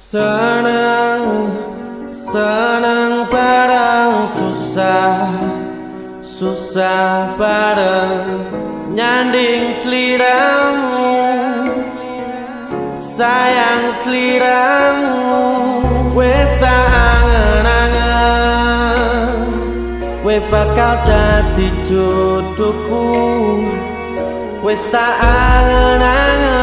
Senang, senang bareng susah, susah bareng nyanding sliramu, sayang sliramu. Wis tak angen-angen kowe bakal dadi jodohku. Wis tak angen-angen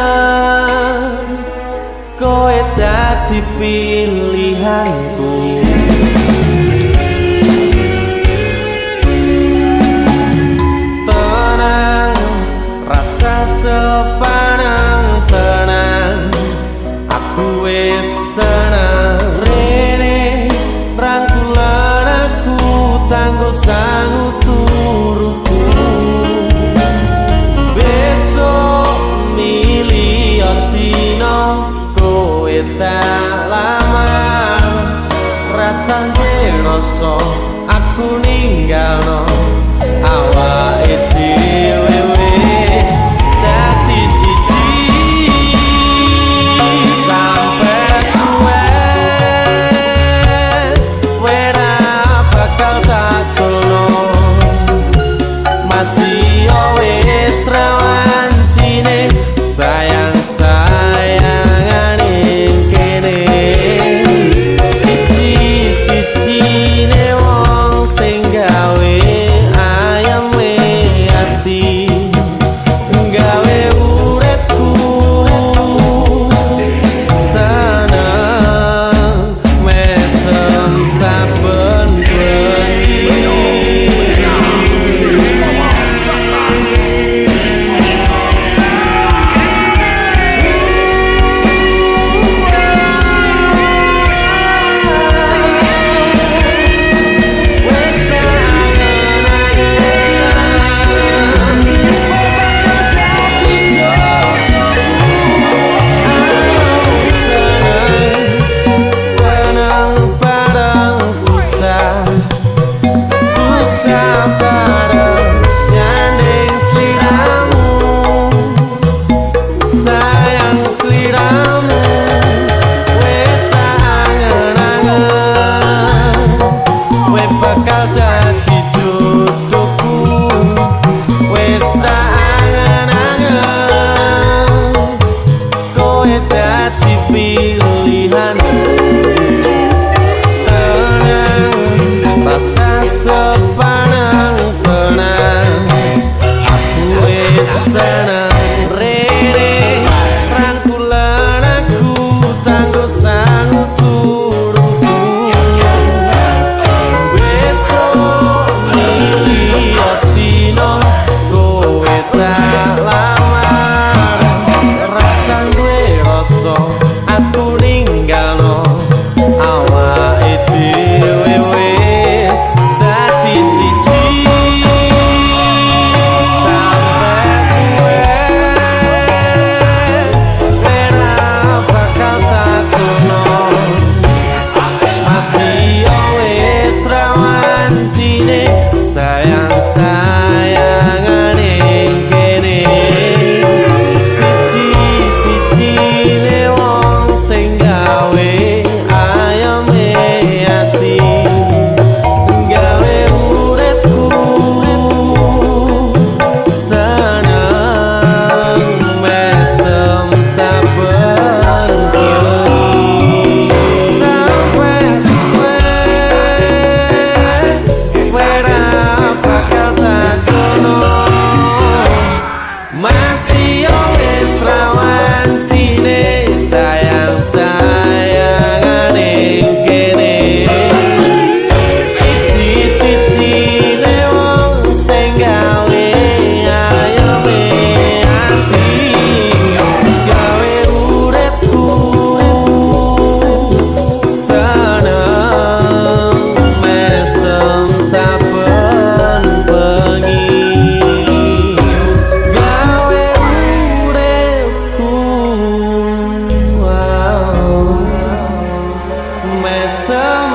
kowe dadi pilihanku. Tenang, rasa sepanang tenang, aku wis seneng. Rene rangkulan aku tanggo sangu turuku. Besok milih dino kowe tak lamar. Rasane rasa aku ninggalno awake dhewe wis dadi siji. Sampe tuwe ora bakal tak culno. Masih wis rawancine sayang sayangane kene. Siji sijine wong sing gawe ayeme ati, gawe uripku seneng mesem saben bengi. Wis tak angen-angen kowe bakal dadi jodohku. Aku seneng, seneng bareng susah, susah bareng nyanding sliramu, sayang sliramu. Wis tak angen-angen kowe bakal dadi jodohku. Wis tak angen-angen kowe dadi pilihanku. Tenang, rasa sepanang tenang, aku wis seneng. Rene rangkulan aku tanggo sangu turuku. Besok milih dino kowe tak lamar. Rasa duwe rasa aku ninggalno awake dhewe wis dadi siji. Sampe tuwe ora bakal tak culno. Masih wis rawancine sayang sayangane kene. Siji sijine wong sing gawe ayeme ati, gawe uripku seneng mesem saben bengi. Sampe tuwe ora bakal tak culno. Masih wis rawancine sayang sayangane kene. Siji sijine wong sing gawe ayeme ati, gawe uripku seneng mesem saben bengi. Gawe uripku mesem.